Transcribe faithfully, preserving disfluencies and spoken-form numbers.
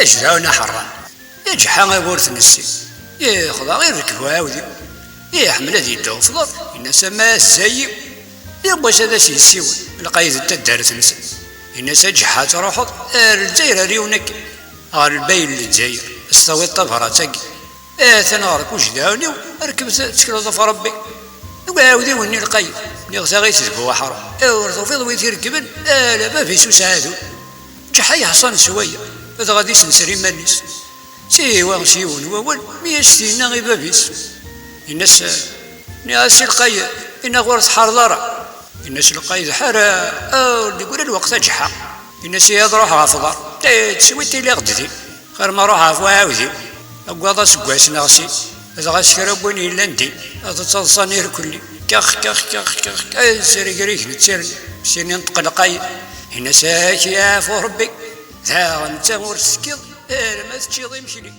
Ajdɛun aḥerran. Iǧeḥḥa i wurt n ssi. Yexḍa i rrekb uɛawdiw. Iḥemmel ad yeddu ɣef ḍer. Yenna-s ama azzayi. Yiwwas ad as-yessiwel. Lqayed n taddart-nsen. Yenna-s aǧeḥḥa ad truḥeḍ ar Lezzayer ar yiwen akken. Ɣer lbayel n Lezzayer. S tawiḍ tabrat-agi. Atan ɣer-k ujdɛun-iw. Rkeb tettekleḍ ɣef Rebbi. Deg uɛawdiw-nni lqayed. Nniɣ taɣit d bu aḥrum. Ur tufiḍ wi t-irekben. Ala bab-is usaɛdu. Ǧeḥḥa yeḥṣan s waya. Dɣa ad isenser iman-is. Siwa s yiwen wawal mi as-t-yenna i bab-is. Yenna-s, nniɣ-as i lqayed, inna ɣur tḥareḍ ara. Yenna-s lqayed ḥara, ur d-iggra lweqt aǧeḥḥa. Yenna-s ihi ad ruḥeɣ ɣef uḍar. Teswiḍ iliɣ-d din. Xir ma ruḥeɣ ɣef uɛawdiw. Aggaḍ aseggas neɣ sin. Dɣa s kra n win yellan din. Ad ttaḍsan irkelli. Kex, kex, kex, kex, kex. Ad srigrigen ttirni. Sini n tqelqay. Yenna-s ak yeɛfu Rebbi. Daɣen netta ur ttekkiḍ. Arma teččiḍ imekli.